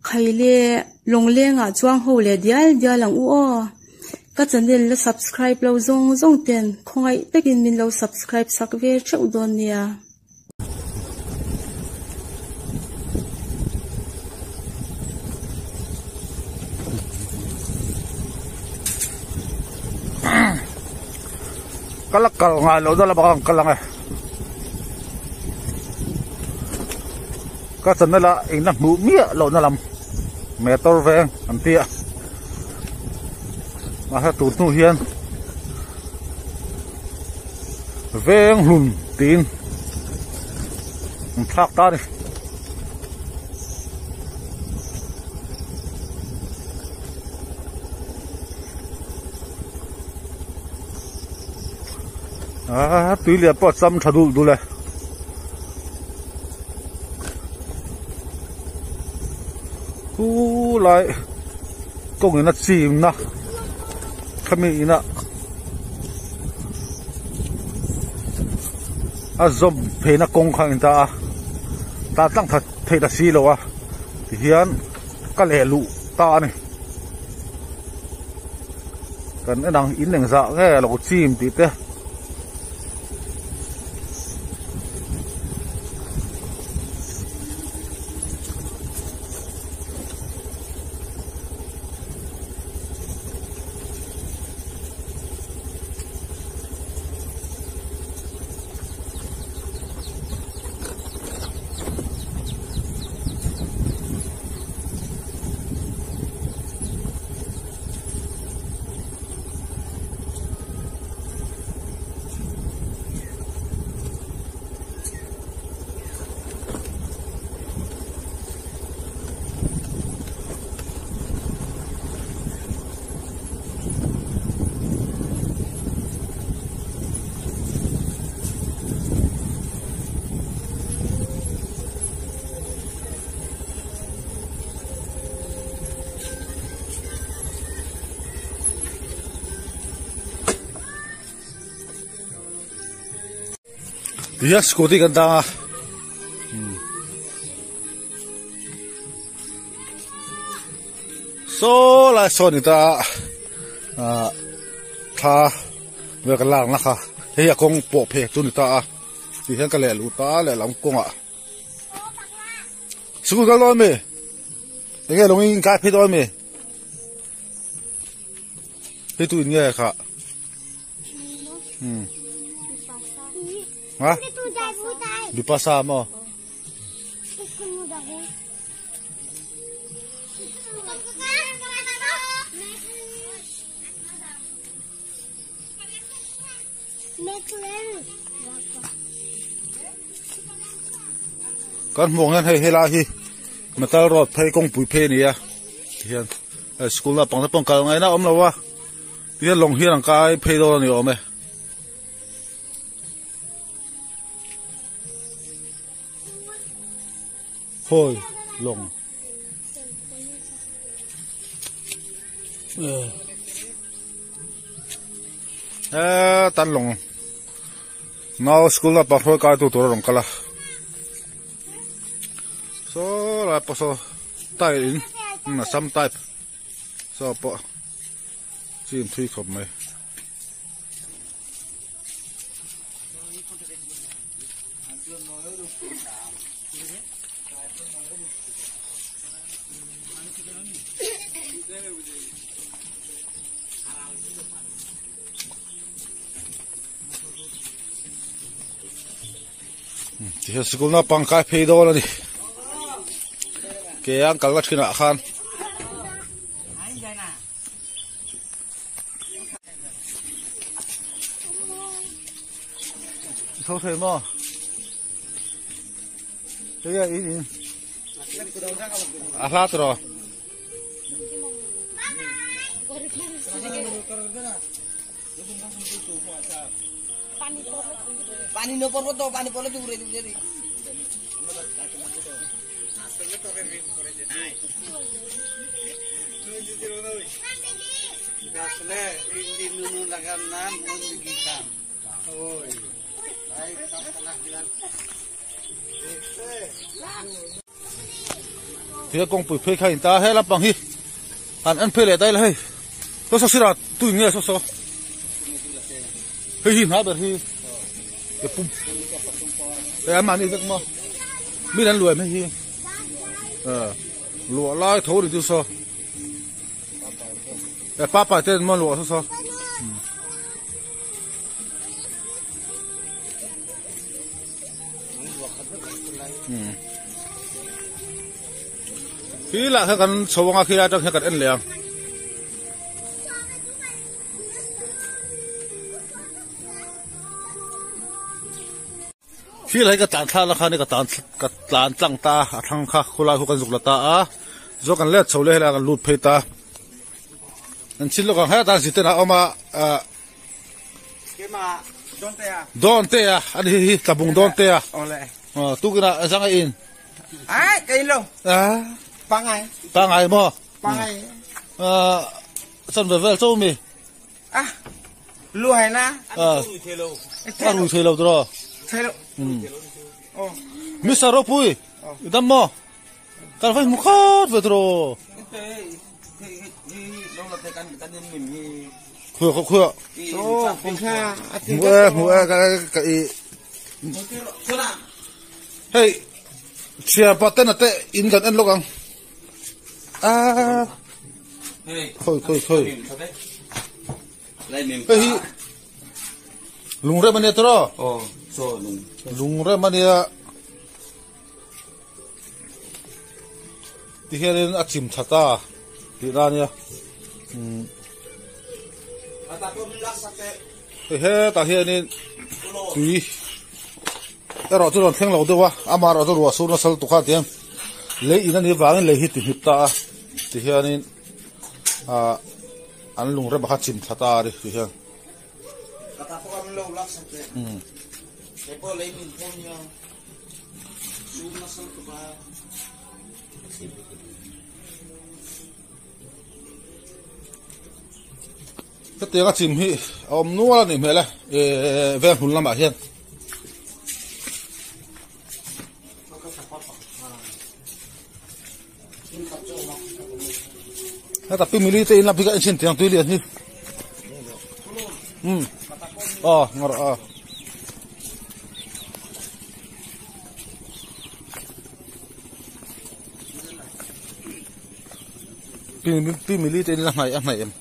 Khaile lawnglengah chuang ho leh dial dial ang u aw. Ka channel la subscribe lo zawng zawng ten khawngaih takin min lo subscribe sak ve theuh dawn nia. Ka la kal ngai lo deuh lamah khan kal ang e. Ka channel a engna hmuh miah lohna lam motor veng an ti a mahse tun hnu hian veng hlun tiin an thlak ta a ni. Aa tui lian pawh a cham tha dul dul e. Hu lai kawng in a chim na khami ina a zawm phei na kawng kha a in ta a tah tlang that theih ta si lo a tihian ka leh luh ta a ni. Kan en ang in engzah nge a lo chim tih te. Tihian scooty kan dang a saw lai saw ni ta ah thla vel kan lak na kha hei a kawng pawh phei chu ni ta a tihian ka leh luh ta lehlam kawngah. Sikul kal dawn mi? Enge lung in kai phei dawn mi? Hei tu in nge kha? Hmm. Ha? Bipasa mo. Kan hmuh ang hian hei helai hi metal road phei kawngpui phei a ni a tihian school naupang te pawh an kal ngaihna a awm lo a tihian lawng hian an kai phei dawn a ni awm e. Khawi lawng. Eee tan lawng nau school a pahrawi kai tu tur a rawn kal a saw lai pawh saw tile in assam type saw pawh chin thui khawp mai. Tihian sikul naupang kai phei dawn a ni ke an kalna thinah khan. Tho thei maw? Enge in in a hla tawh. Tia kawngpui phei kha in ta he lampang hi an en phei leh ta ila hei saw saw sirah tui nge saw saw hei hi hna ber hi ke pum e an mahni vek maw min an luai mai hi luah lai tho ri chu saw e papa ten maw luah saw saw Khi lah kha kan chho anga khi lai atang hian kan en leh ang. Khi lai ka tlan thla la khan ka tlan ka tlan tlang ta a thlang kha khulai khu kan zuk la ta a zo kan let chho leh helai kan lut phei ta an chin lawk ang hetah ziten a awm a Dawn te a ani hi hi tlabung dawn te a tukina zang a in ai kai lo pangai pangai mo pangai chan ve vel cho mi a lu hai na a rui thei lo tro thei lo Mr. Ropui dam mo kan vai mu khat ve tro Khuia khuia khuia. Hmu e hmu e ka ka i. Hei chhia paten ate in kan en lawk ang. A khoi khoi khoi. Hei hi lungrem ania tawh. Lungrem ania. Ti hianin a chim tha ta tih na ania umm hei hetah hianin tui erawh chu rawn thleng lo deuh a amaherawh chu ruah sur nasa lutuk kha tiang lei in anih vangin lei hi ti hnip ta a ti hianin ah an lung rem a kha chim tha ta a ni ti hian. Hetiang a chim hi a awm nual a nih hmel e eh veng hlun lamah hian. Heta pi mili te in lam hi ka enchhin tiang tui lian hi. Um. Ah, ngar a. Pi pi mili te in la hnaih a hnaih em.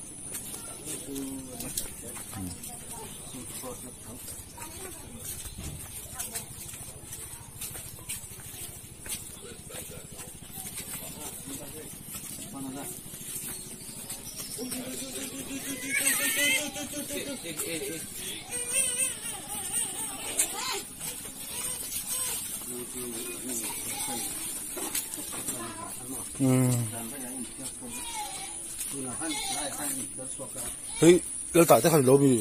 Hei lal tah te khan lo mi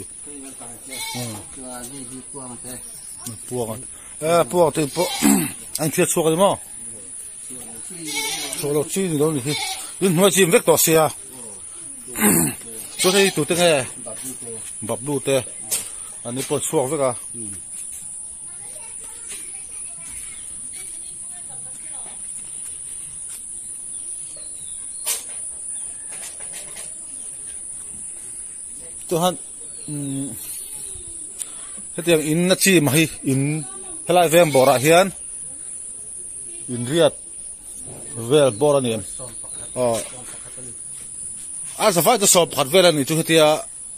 puang a puang te pawh an hriat chhuak a ni maw chhuak lo chi ni lo ni hi in hnuai chim vek tawh sia chuan hei tute nge bablu te an ni pawh chhuak vek a. Chuan umm hetiang in a chim hi in helai veng bawrah hian inriat vel bawr a ni em aw a zavai chu 11 vel a ni chu hetia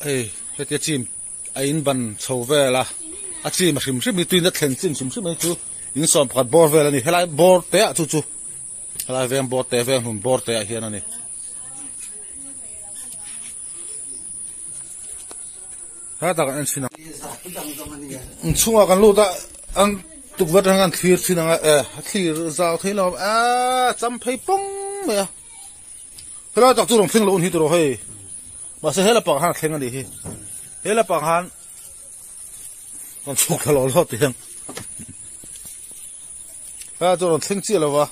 hei hetia chim a in ban chho vel a a chim a hrim hrim hi tuina thlen chin hrim hrim hi chu in 11 bawr vel a ni helai bawr te ah chu chu helai veng bawr te veng hlun bawr te ah hian a ni. Hetah kan en thin ang. In chhungah kan lut a, an tukverh atang hian thlir thin ang a, e thlir zau thei lo a cham phei pawng mai a. Helai tak chu rawn thleng loh hun hi tawh hei. Mahse he lapang khan a thleng a nih hi. He lapang khan kan chhuk thla lo lo tih ang. Helai chu rawn thleng chiah lo va.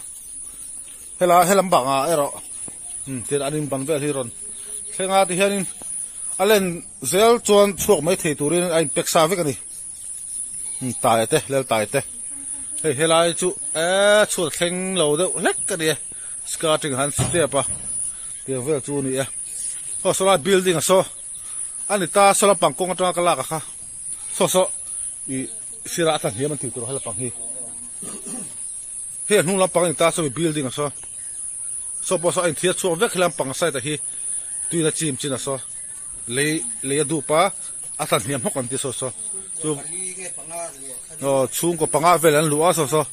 Helai helam bangah erawh tian an in ban vel hi rawn thleng a tihianin a len zel chuan chhuak mai thei turin a in pack sa vek a ni tai te lel tai te hei helai chu eee chhuat thleng lo deuh hlek a ni e. Skirting han step a tiang vel chu a ni e. Aw sawlai building a saw a ni ta saw lampang kawng atanga ka lak a kha saw saw ih sirah a tlahniam an tih tur a lampang hi hei a hnung lampang a ni ta saw building a saw saw pawh saw a inthiar chhuak vek he lampang side ah hi tuina chim chin a saw lei lei a dup a a tlahniam hawk an ti saw saw chu aw chhungkaw panga vel an luh a saw saw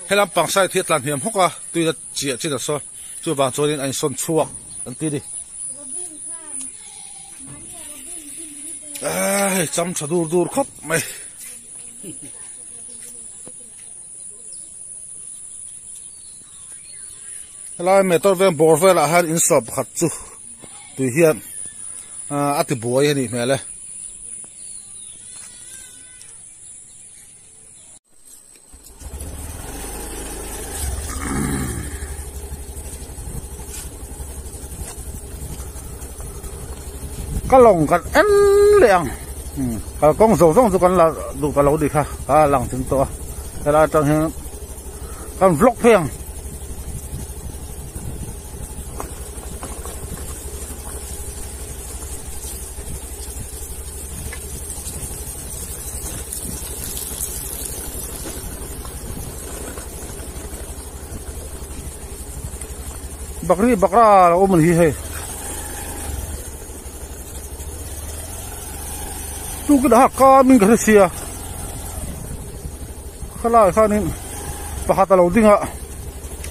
he lampang side hi a tlahniam hawk a tuina chiah chin a saw. Chuvang chuanin a insawn chhuak an ti a ni. Aaa hei cham tha dur dur khawp mai. Helai motor veng bawr velah hian in sawp pakhat chu tui hian a ti buai a nih hmel e. Ka lawng kan en leh ang kalkawng zawng zawng chu kan la duh ta lo ni kha a lang chung tawh a helai atang hian kan vlog phei ang. Bakri bakra a awm a ni hi hei tukin a kam in ka hre sia khalai khanin pakhat a lo ding a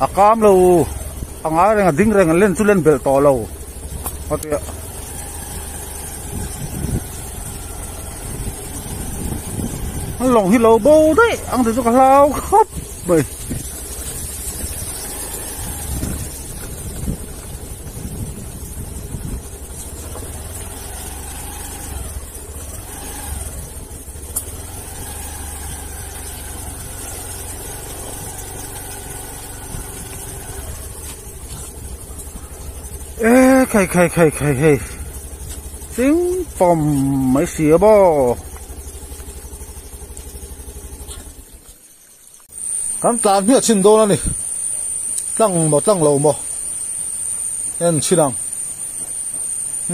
a kam lo a ngai reng a ding reng a len chu len belh tawh lo a ti a. An lawng hi lo bo daih ang te chu ka hlau khawp mai. Ê khai khai khai khai hei ching pawm mai si a maw kan tlan hmiah chhin dawn a ni tlang maw tlang lo maw en chhin ang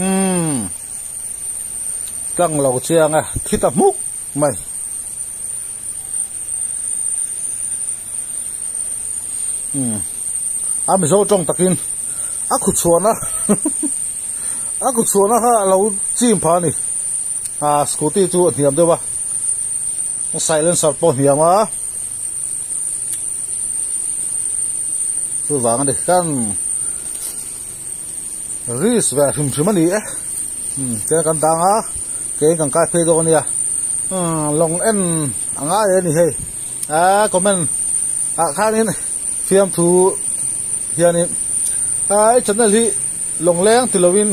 umm tlang lo chiang e thi ta hmuk mai. Umm a mizo tawng takin a khu chhuahna a khu chhuahna kha a lo chim phah a ni a scooty chu a hniam deuh a silencer pawh a hniam a chuvang a ni kan risk ve hrim hrim a ni e umm chuan kan dang a keiin kan kai phei dawn a nia umm lawng en a ngai a ni hei aa comment ah khanin fiamthu hianin aa i channel hi lawng leng ti lovin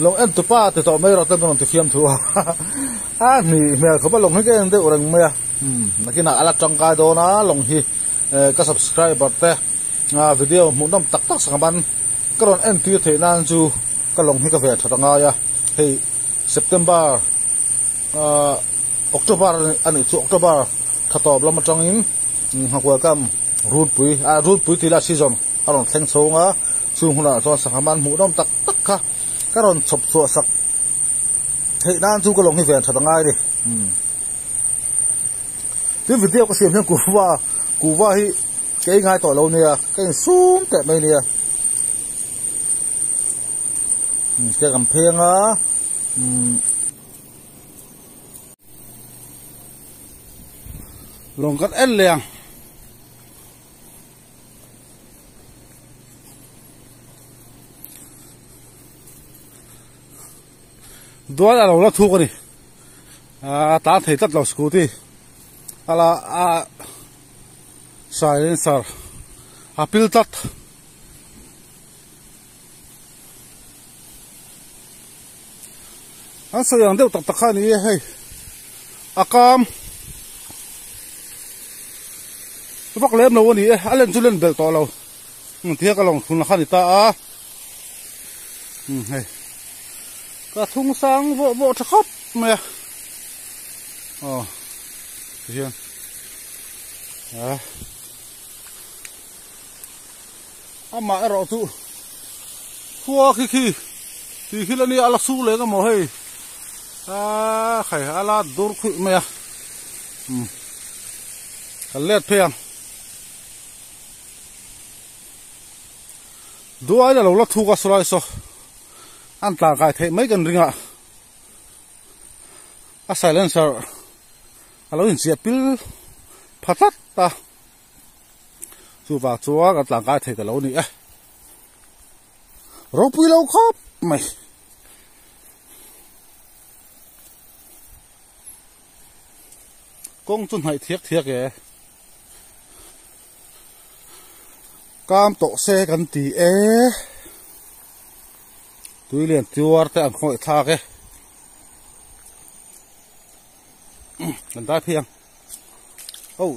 lawng en tupa ti tawh mai rawh te an rawn ti fiamthu a a hnih hmel khawp a lawng hi ka en deuh reng mai a umm nakinah a la tangkai dawn a lawng hi ka subscriber te video hmuhnawm tak tak sak ban ka rawn entir theih nan chu ka lawng hi ka ve that a ngai a hei September ahh October a nih chu October tha tawp lam atangin nghakual kam runpui ah runpui tih lah season a rawn thleng chhung a chung hunah chuan sangha man hmuhnawm tak tak kha ka rawn chhawp chhuah sak theih nan chu ka lawng hi ven that a ngai a ni umm tin video ka siam hian kuhva kuhva hi ka ei ngai tawh lo nia ka insum teh mai nia umm ke kan pheng a umm. Lawng kan en leh ang. Duan a lo la thuk a ni. A tan thei tlat lo scooty. Ala a silencer a pil tlat. An sawi ang deuh tak tak kha a ni e hei a kam vak lem lo a ni e a len chu len belh tawh lo tihian ka lawng thun kha a ni ta a hei ka thung sang vawh vawh tha khawp mai a aw tihian a. Amah erawh chu khua khi khi tih khi la nia a la su leh emaw hei aaa khai a la dur khuih mai a umm kan let phei ang duai la lo la thuk a sawlai saw an tlan kai theih mai kan ring a a silencer a lo inchiah pil pha tlat a. Chuvang chuan a tlangkai thei ta lo ni e. Ropui lo khawp mai. Kawng chu hnaih thiak thiak e. Kam tawh se kan ti e. Tui lian tuar te an khawih thlak e. Kan dai phei ang. Oh.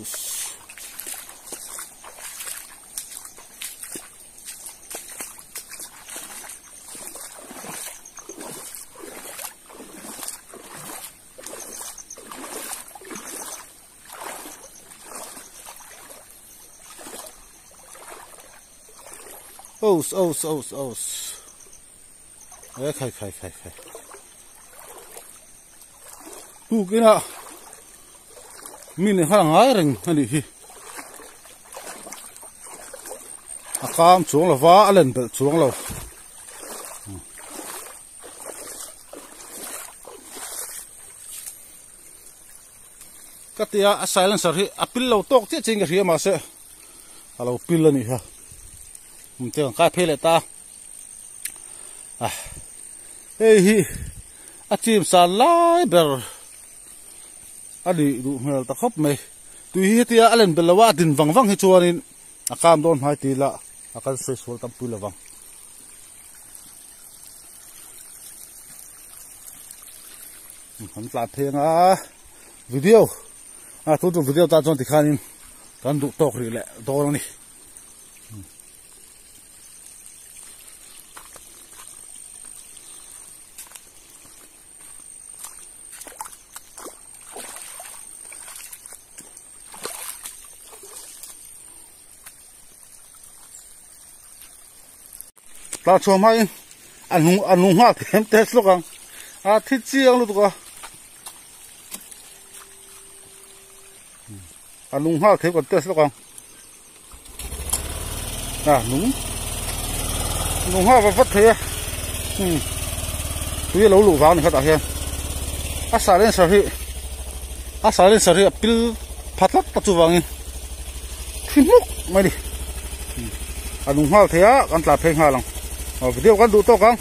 Os, os, os, os. E khai khai khai khai. Tukin a mi nen khan a ngai reng a nih hi a kam chuang lo va a len belh chuang lo ka tia a silencer hi a pil lo tawk chiah chiah in ka hria mahse a lo pil a nih kha te kan kai phei leh ta a hei hi a chim san lai ber a nih duh hmel ta khawp mai tui hi hetia a len belh lo a a din vang vang hi chuanin a kam dawn hmai tih lah a kal sawi sual tam pui lovang. Kan tlan phei anga video a tun chu video tan chuan tikhanin kan duh tawk rih leh dawn a ni. Tah chhuah hmain a hnung a nung nghal them test lawk ang a thi chiang lutuk a a nung nghal them kan test lawk ang a nung nung nghal vat vat thei a um tui a lo luh vang a ni kha tah hian a silencer hi a silencer hi a pil pha tlat ta chuvangin thi hmuk mai a ni a nung nghal thei a kan tlan phei nghal ang video kan duh tawk ang.